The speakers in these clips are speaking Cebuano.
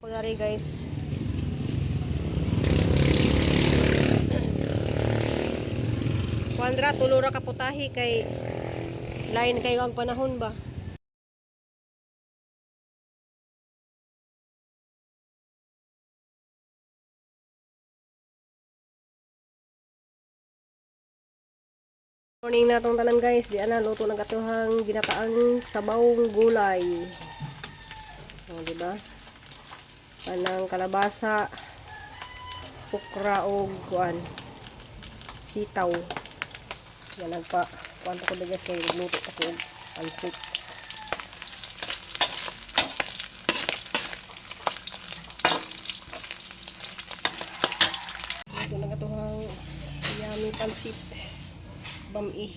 Pagari, guys. Kuandra, tulo ra ka putahi kay lain kayo ang panahon ba. Morning na tong tanan, guys, di ana luto ng katuhang ginataang sabawng gulay. O, di ba? Kanang kalabasa, okra og kuan. Sitaw. Yan nagpa kuan pa ko guys kay nagluto pa ko og pansit. Luto na katuhang yummy pansit. Bami.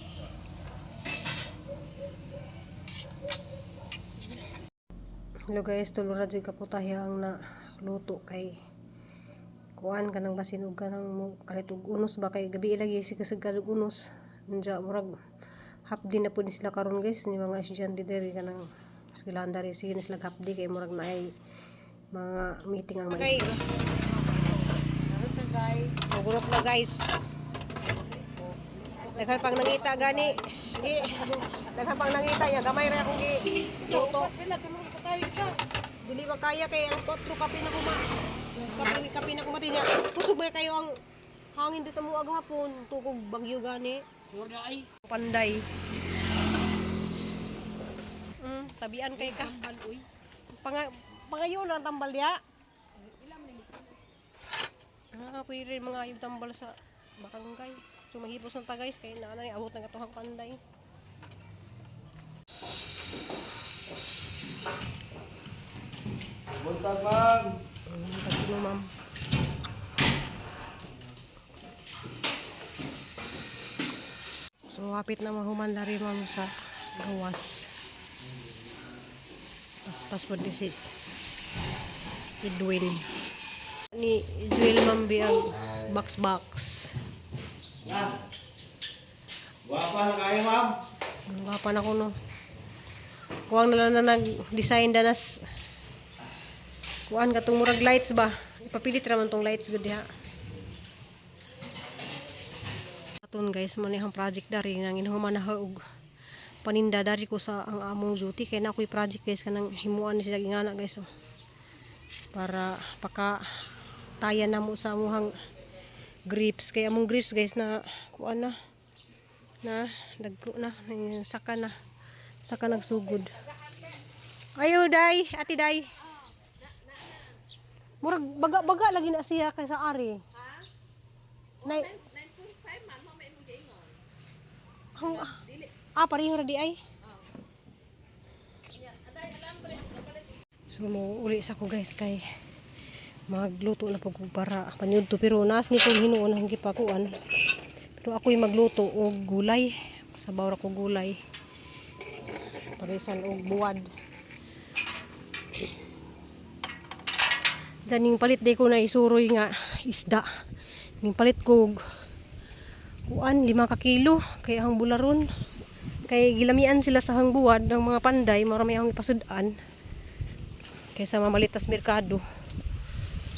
Hello guys, tulo ra jud kaputahe ang na luto kay kuan kanang basin og kanang kalit og unos ba kay gabi lagi sigasig og unos. Unja murag half day na pud ni sila karon, guys, ni mga estudyante diri kanang eskwelahan diri, sige na sila half day kay murag naay mga meeting ang maestro. Gurok na, guys. Daghan pang nangita gani. Di, daghan pang nangita niya gamay ra akong gi luto. Dili makaya kay alas 4 kape na kuma. Alas 4 kape na kumati niya. Kusog ba kayo ang hangin dito sa muag hapon, tukog bagyo gani. Panday. Tabian kay ka. Pangayo lang tambal diha. Ah, pwede rin mga yung tambal sa barangay. So mahipos na ta, guys, kay naanay abot na katuhang panday. Buntag, ma'am. Tag ma'am. So hapit na mahuman lari, ma'am, sa gawas. Paspas po ni si Edwin. Ni Jewel, ma'am, biag box box. Na. Gwapa na kayo, ma'am. Ang Gwapa na ko no. Kuwang na lang na nag-design danas. Kuan katong murag lights ba? Ipapilit ra man tong lights gud diha. Aton, guys, man ang project dari nang inuhuman na og paninda dari ko sa ang among duty kay na ako'y project, guys, kanang himuan ni sila ingana, guys, oh. Para paka taya na mo sa amuhang grips kay among grips, guys, na kuan na na dagko na saka na saka nagsugod. Ayo day, ati day. Murag baga-baga lagi na siya kay sa ari. Ha? 9.5 man mo may imong giingon. Ang, ah, pareho ra di ay. So mo uli sa ko, guys, kay magluto na pag para panyudto pero naas ni kong hinuon ang gipakuan. Pero ako'y magluto og gulay. Sabaw ra ko gulay. Parisan og buwad. Diyan ning palit day ko na isuroy nga isda. Ning palit ko og kuan 5 ka kilo kay ang bularon. Kay gilamian sila sa hangbuwad ng mga panday, marami ang ipasud-an kaysa mamalitas merkado.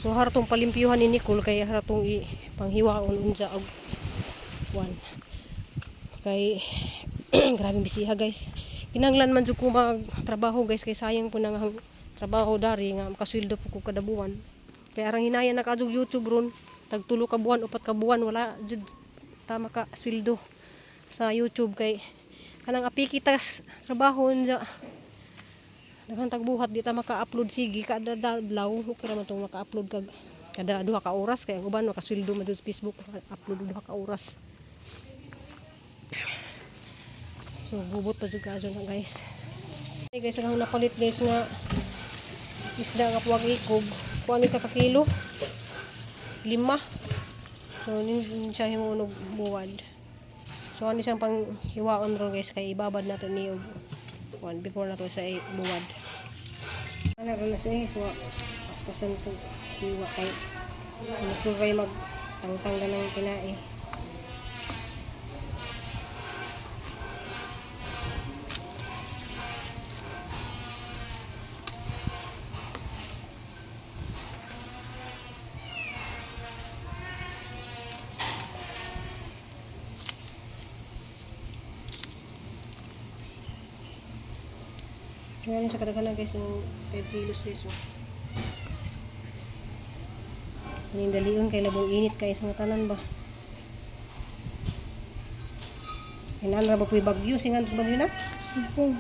So haratong palimpyuhan ni Nicole kay haratong i panghiwaon unsa og kuan. Kay grabe bisiha, guys. Kinahanglan man jud ko magtrabaho, guys, kay sayang po nang ang trabaho dari nga makasweldo po ko kada buwan. Kay arang hinaya na kaadjog YouTube ron, tag 3 ka buwan, 4 ka buwan wala jud ta maka sweldo sa YouTube kay kanang apiki tas trabaho unja. Daghan tagbuhat di ta maka-upload sige kada adlaw. Okay ra man tong maka-upload kag kada 2 ka oras kay ang uban makasweldo man jud sa Facebook upload 2 ka oras. So gubot pa jud kaadto na, guys. Hey guys, ang napalit, guys, nga isda nga puwag ikob. Kuan sa ka kilo? 5. So nin siya himuon og buwad. So ano siyang pang hiwaon ron, guys, kay ibabad nato ni og kuan before nato sa buwad. Ano ron na siya hiwa. Paspasan to hiwa kay sinukuray mag tangtang ng kinae. Ngayon sa kadaghanan, guys, yung 5 kilos, guys. Oh. Kaning dalion kay labong init kay sa mga tanan ba. Inan ra ba po'y bagyo? Singan sa bagyo na? Upong.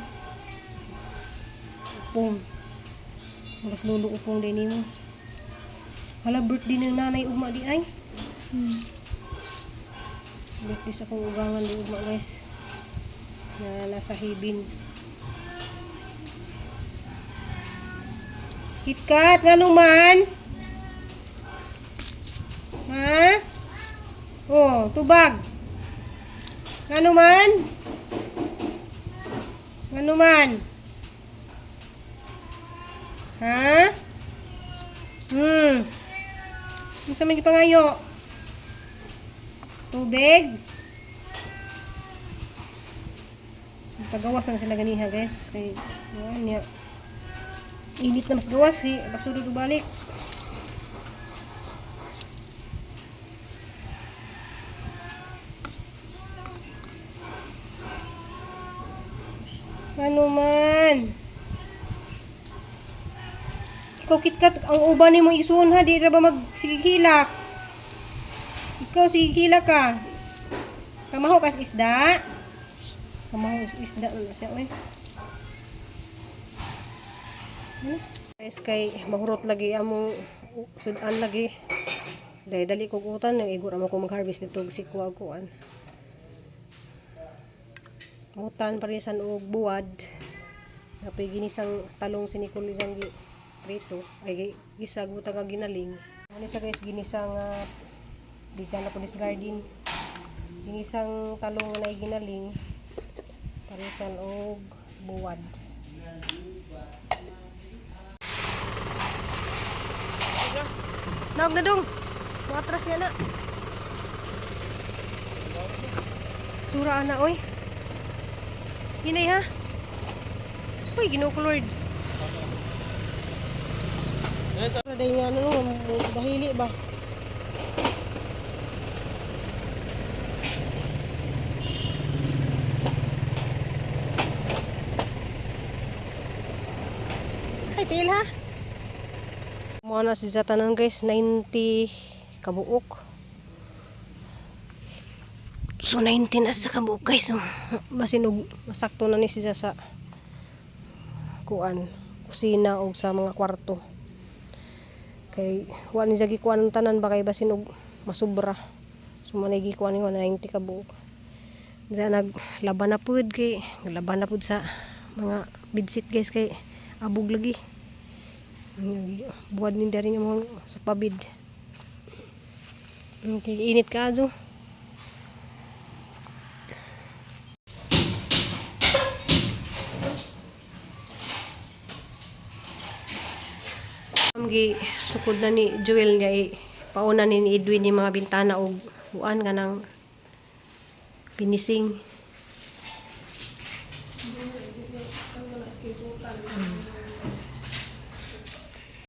Upong. Magas lulo upong din nimo. Hala, birthday ng nanay ugma di ay. Birthday sa akong ugangan di ugma, guys. Na nasa hibin. KitKat, nga man? Ha? Oh, tubag. Ngano man? Ngano man? Ha? Unsa man gipangayo? Tubig? Pagawas na sila ganiha, guys, kay ano niya. Init na mas gawas si basulod og balik. Ano man? Ikaw, KitKat, ang uban nimo isuon ha, di ra ba magsigihilak? Ikaw sigihilak ka. Kamaho kas isda. Kamaho kas isda na siya oy. Ano? Guys, kay mahurot lagi among sudan lagi. Dahil dali ko utan, nang igor amo ko mag-harvest dito og sikwa og kuan. Utan parisan og buwad. Napoy ginisang talong si Nicole isang gi prito ay gisag buta ka ginaling. Ano sa guys, ginisang di ka na police garden. Ginisang talong nga naay ginaling parisan og buwad. Naog na dong. Muatras niya na. Sura ana oy. Hinay ha. Uy, Ginoo ko Lord. Sura day nga ano no, dahili ba? Ay, til ha. Muna na si sa tanan, guys, 90 kabuok. So 90 na sa kabuok, guys. Oh. Basin og masakto na ni siya sa kuan, kusina o sa mga kwarto. Kay wa ni siya gikuan ang tanan ba kay basin og masubra. So manay gikuan ni 90 kabuok. Diyan naglaban na pud kay naglaban na pud sa mga bidsit, guys, kay abog lagi. Buwad ni dari nga mga sa pabid. Okay, init ka azo. Gi sukod na ni Joel niya i pauna ni Edwin ni mga bintana og kuan kanang pinising.